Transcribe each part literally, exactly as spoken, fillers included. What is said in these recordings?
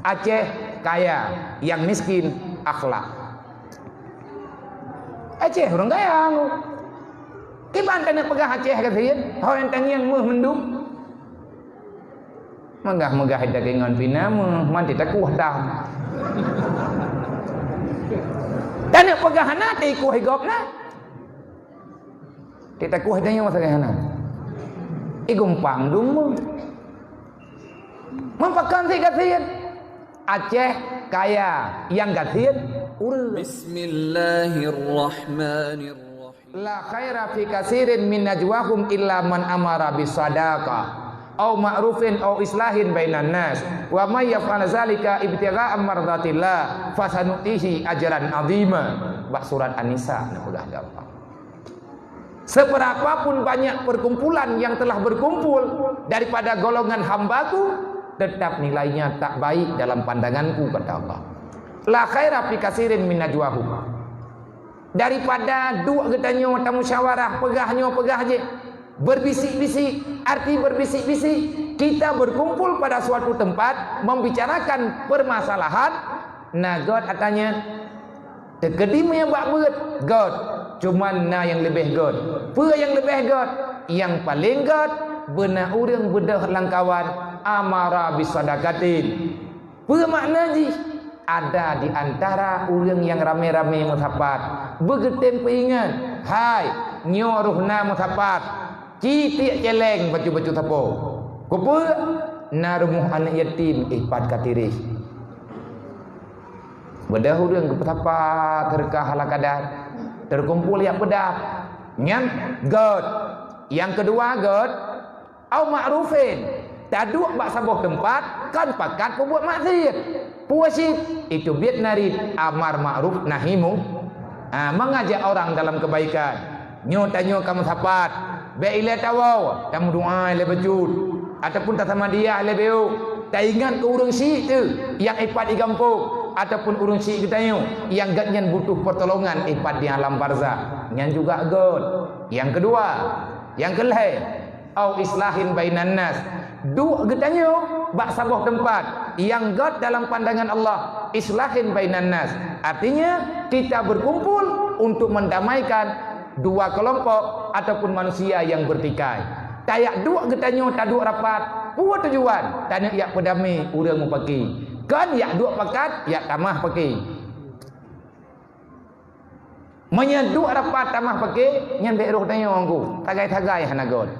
Aceh kaya, nyang miskin akhlak. Aceh ureuëng kaya. Kiban taneuk peugah Aceh gasien, ho nyang tangieng meuh mandum. Meugah-meugah daging ngon pina meuh, manti takuh tam. Taneuk peugah hana, tikuh gob na. Titakuh tanyoe sagai hana. Igumpang dum meuh. Meupakon sit gasien. Aceh kaya, nyang gasien ureuëng. Bismillahirrahmanirrahim. La khaira fi kasirin min najwahum illa man amara bisadaqah au ma'rufin au islahin bainan nas, wa may yaf'al zalika ibtigha'a mardatillah fasanutihi ajran azima. Bak surat An-Nisa neupeugah lé Allah. Seberapapun banyak perkumpulan yang telah berkumpul daripada golongan hamba-Ku, tetap nilainya tak baik dalam pandangan-Ku, kata Allah. La khaira fi kasirin min najwahum. Daripada duek geutanyoe tamusyawarah, peugah nyoe peugah jih, berbisik-bisik, arti berbisik-bisik, kita berkumpul pada suatu tempat membicarakan permasalahan, na göt atanya, teukeudi meunyoe bak beuet, göt, cuman na nyang leubeh göt. Peue nyang leubeh göt? Nyang paleng göt, beuna ureuëng beudôh lam kawan, amara bisadaqatin. Peue makna jih? Ada di antara ureuëng nyang ramé-ramé meusapat, beugeutem peuingat, "Hai, nyoe roh na meusapat, ci tiek céléng bacut-bacut sapo. Keupeue? Na rumoh aneuëk yatim ipat ka tiréh." Beudôh ureuëng geupeusapat teureukah ala kadar, teukumpul jak peudap. Nyan göt. Nyang keudua göt, au ma'rufin, taduek bak saboh teumpat kon pakat peubuet maksiet. Peue cit? Itu biet narit amar ma'ruf nahi mung-, ah, mengajak orang dalam kebaikan. Nyoe tanyoe ka meusapat, bék ilée tawoe, tameudoá ilée bacut, ataupun tasamadiah ilée béuk, taingat keu ureuëng syiek teuh nyang ipat i gampông, ataupun ureuëng syiek geutanyoe nyang gobnyan butuh pertolongan ipat di alam barzakh. Nyan juga göt. Nyang keudua, nyang keulhée, au islahin bainan nas. Duek geutanyoe bak saboh teumpat, nyang göt dalam pandangan Allah, islahin bainan nas. Artinya, kita berkumpul untuk mendamaikan dua kelompok ataupun manusia yang bertikai. Tajak duek geutanyoe taduek rapat, peue tujuan? Taneuk jak peudamé ureuëng mupaki. Kon jak duek pakat, jak tamah paki. Meunyoe duek rapat tamah paki, nyan bék roh tanyoe ku, sagai-sagai hana göt.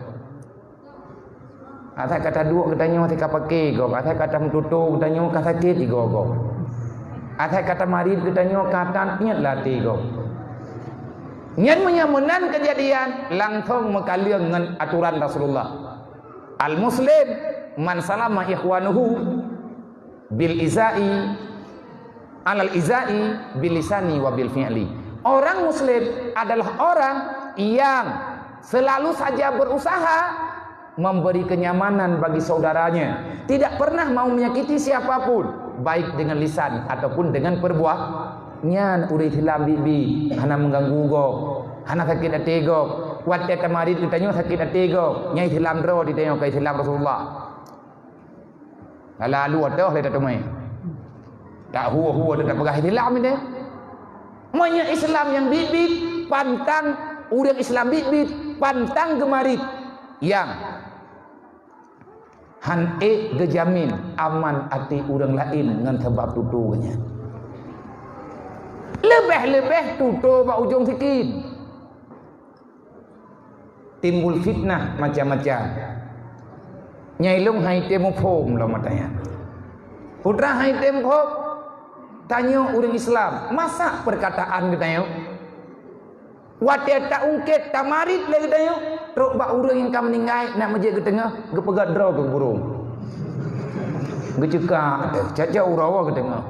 Asai ka taduek geutanyoe ka paki gob, asai ka tameututoe geutanyoe ka sakét igoe gob. Asai ka tamarit geutanyoe ka that niet lam até gob. Nyan meunyoe meunan keujadian, langsong meukaleueng ngon aturan Rasulullah. Al-muslim man salama ikhwanuhu bil izai, alal izai bil lisani wa bil fi'li. Orang muslim adalah orang yang selalu saja berusaha memberi kenyamanan bagi saudaranya, tidak pernah mau menyakiti siapapun, baik dengan lisan ataupun dengan perbuah-, nyan ureuëng Islam biet-biet, hana mengganggu gob, hana sakét até gob. Watée tamarit geutanyoe sakét até gob, nyan Islam droe di tanyoe, kon Islam Rasulullah. Lalu ateueh lé tateumé. Tak hue-hue teuh tapeugah Islam nyan. Meunyoe Islam nyang biet-biet, pantang ureuëng Islam biet-biet, pantang geumarit. Nyang han ék geujamin aman até ureuëng laén ngon sabab tutoe geuh nyan. Leubeh-leubeh tutoe bak ujong sikin. Timbul fitnah macam-macam. Nyai lôn han item muphom lom ata nyan. Putra han item muphom, tanyoe ureuëng Islam, masa perkataan geutanyoe? Watée taungkét tamarit lé geutanyoe, trok bak ureuëng nyang ka meuninggai, nak meujeuet geuteungoh, geupeugah droe keu burông. Geuceukak, cak-cak uroe geuteungoh.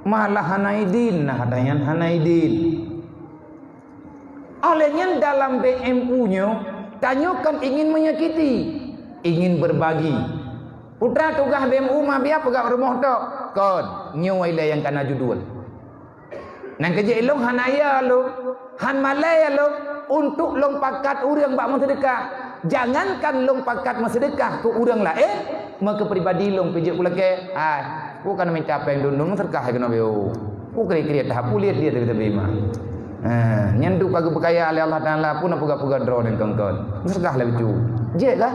Malah hana idin, nah, ata nyan hana idin. Oleh nyan dalam B M U nyoe, tanyoe kan ingin menyakiti, ingin berbagi. Putra tugaih B M U mah biar peugah rumoh tok, kon nyoe ilée nyang kana judul. Nyang keujeuet ilong hana ya lom, han malée ya lom, untuk lom pakat ureuëng bak meuseudeukah. Jangankan lôn pakat meuseudeukah keu ureuëng laén, meukeue pribadi lôn pih jeuet kulakée. Hai, ku ka neumita péng dum-dum meuseudeukah hai keunoe beu. Ku kriet-kriet that puléh dia teubi-teubi mah. Ha, nyan duek ka geupeukaya lé Allah Taala pun peugah-peugah droe nyan kon-kon. Meuseudeukah lé bacut. Jeuet kah?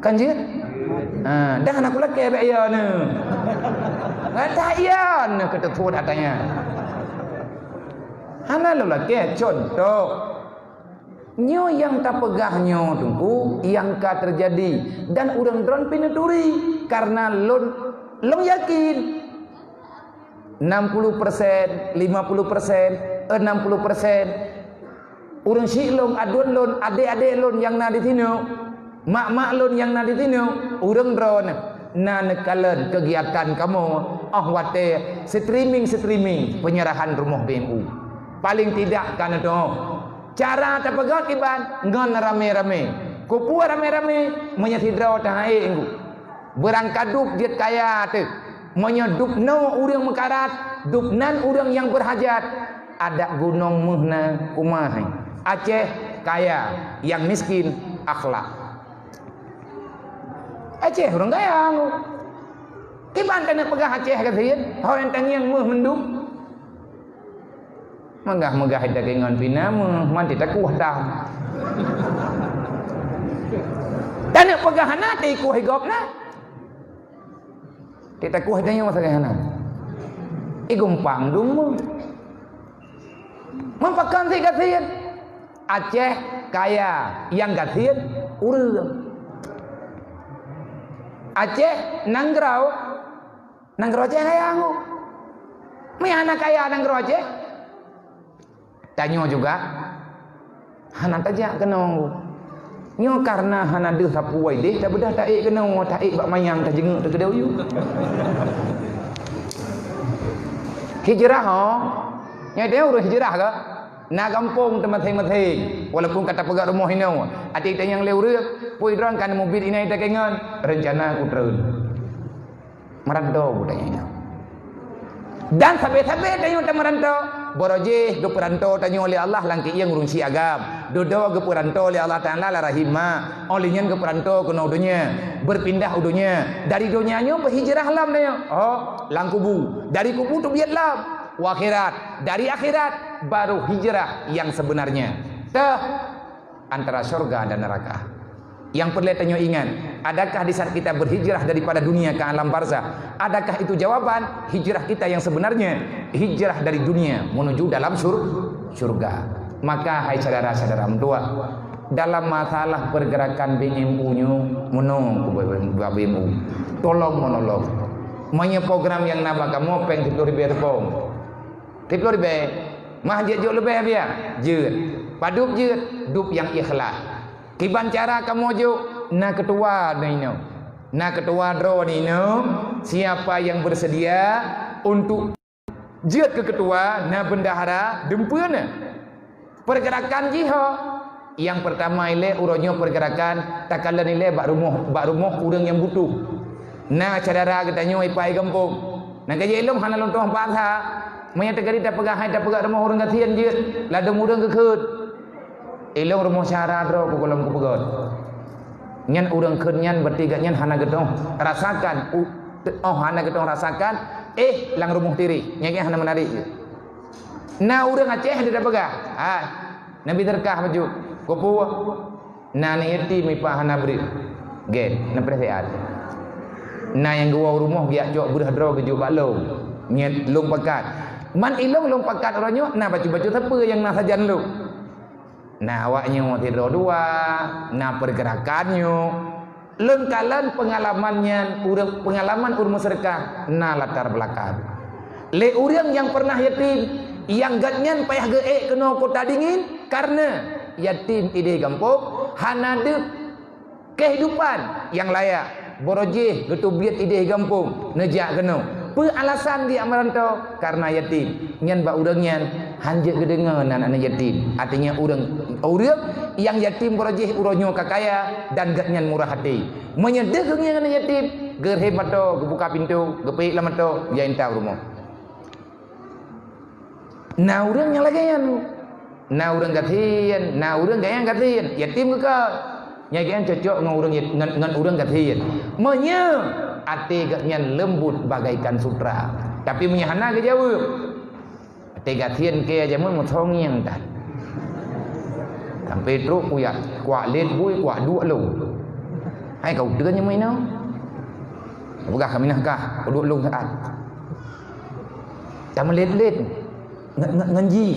Kan jeuet? Ha, dah na kulakée bék ya neuh. Kata ya neuh keu teuthot atanya. Hana lôn lakée contoh. Nyoe nyang tapeugah nyoe Teungku nyang ka teujadi dan ureuëng droen pih neuturi, kareuna lôn, lôn yakin enam puluh persen, lima puluh persen, enam puluh persen ureuëng syiek lôn, aduen lôn, adék-adék lôn nyang na di sinoe, mak-mak lôn nyang na di sinoe, ureuëng droen na neukalon keugiatan kamoe óh watée streaming-streaming penyerahan rumoh B M U. Paling tidak ka neutuoh. Cara tapeugah kiban ngon ramé-ramé. Keupeue ramé-ramé? Meunyoe sidroe tahaé inggu. Beurangkadup jeuet kaya teuh. Meunyoe dubnoe ureuëng meukarat, dubnan ureuëng nyang beurhajat, adak gunong meuh na kumahe. Aceh kaya, nyang miskin akhlak. Aceh ureuëng kaya nggu. Kiban taneuk peugah Aceh gasien, ho nyang tangieng meuh meundum. Meugah-meugah ita keu ngon pina meuh, manti takueh tam. Taneuk peugah hana tikueh gob na. Ti takueh tanyoe sagai hana. Igumpang dum meuh. Meupakon sit gasien. Aceh kaya, nyang gasien ureuëng. Aceh nanggroe Nanggroe Aceh kaya nggu. Meuhana kaya nanggroe Aceh. Tanyoe juga hana tajak keunoe nggu. Nyoe kareuna hana deuh sapeue ideh tabeudah taék keunoe, taék bak manyang tajeungeuk teukeudeuh yue. Hijrah ho. Nyoe teuh ureuëng hijrah ka. Na gampông teumaséng-maséng, walaupun ka tapeugah rumoh inoe. Até tanyong lé ureuëng, pui droe kan mubiet inai takengon, reuncana kutreun. Meuranto budak nyan. Dan sabe-sabe tanyoe tameuranto, barô jih geupeuranto tanyoe lé Allah lam keuieng ureuëng syiek agam. Dudoe geupeuranto lé Allah Taala lam rahim ma. Óh lheueh nyan geupeuranto keunoe donya, beupindah u donya. Dari donya nyoe beuhijrah lom tanyoe. Oh, lam kubu. Dari kubu teubiet lom u akhirat. Dari akhirat baru hijrah yang sebenarnya. Teuh antara syurga dan neraka. Yang perlu tanyoe ingat, adakah di saat kita berhijrah daripada dunia ke alam barzah, adakah itu jawaban hijrah kita yang sebenarnya? Hijrah dari dunia menuju dalam syur-, syurga. Maka hai syedara-syedara meutuah, dalam masalah pergerakan B M U nyoe, meunong keu B M U, tolong menolong. Meunyoe program nyang na bak kamoe péng siplôh ribèe teupông. Siplôh ribèe, mah jeuet jok leubeh biar? Jeuet. Padub jeuet? Dub nyang ikhlas. Kiban cara kamoe jok, na keutua ninoe. Na keutua droe ninoe, siapa yang bersedia untuk jeuet keu keutua, na bendahara, dumpeue na. Pergerakan jih ho. Nyang peurtama ilée uroe nyoe pergerakan takalon ilée bak rumoh, bak rumoh ureuëng nyang butuh. Na syedara geutanyoe ipai gampông. Na ka jih ilong hana lôn tueng basa. Meunyoe teuka di tapeugah hai tapeugah rumoh ureuëng gasien jeuet, ladôm ureuëng geukheun. Ilong rumoh syedara droe ku gohlom kupeugöt. Nyan ureuëng kheun nyan berarti gobnyan hana geutueng rasakan, u-, te-, oh, hana geutueng rasakan, eh, lam rumoh tireh. Nyan hana meunari. Na ureuëng Aceh di tapeugah, "Hai, neubi seudeukah bacut." Keupeue? Na aneuk yatim ipa hana breueh. Gen, na preh siat. Na nyang geuwoe u rumoh geujak cok breueh droe geujok bak lôn. Nyan lôn pakat. Man ilong lôn pakat uroe nyoe na bacut-bacut sapeue nyang na sajan lôn. Na awak nyoe sidroe dua, na pergerakan nyoe. Lôn kalon peungalaman nyan, ureuëng, peungalaman ureuëng meuseudeukah na latar belakang. Lé ureuëng nyang pernah yatim, nyang gobnyan payah geuék keunoe kota dingin, kareuna yatim ideh gampông hana deuh kehidupan nyang layak. Barô jih geuteubiet ideh gampông neujak keunoe. Peue alasan geujak meuranto? Kareuna yatim. Nyan bak ureuëng nyan hanjeuet geudeungoe nan aneuk yatim. Artinya ureuëng, ureuëng nyang yatim barô jih uroe nyoe ka kaya dan gobnyan murah até. Meunyoe deuh geungieng aneuk yatim, geurhem mata, geubuka pintoe, geupeuék lam mata, ya inta u rumoh. Na ureuëng nyang lagée nyan. Na ureuëng gasien, na ureuëng gayang gasien, yatim geukeue. Nyan geuh cocok ngon ureuëng yat-, ngon, ngon ureuëng gasien. Meunyoe até geuhnyan leumbut bagaikan sutra, tapi meunyoe hana geujaweueb, até gasien keu jameun meusongieng that. Sampai trok kujak, kuak lét bui, kuak duek lôn. Hai kau teun nyoe meuinoe. Peugah kami nah kah, duek lôn saat. Tameulet-let nge-, nge-, ngon jih.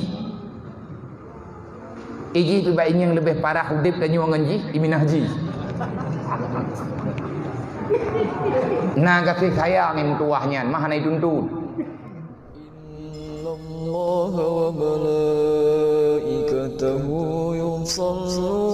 Ijih pih bak ingieng leubeh parah udeb tanyoe ngon jih, iminah jih. Na gaséh sayang ngon tuwah nyan, mah hana ituntut. إن الله وملائكته يصلون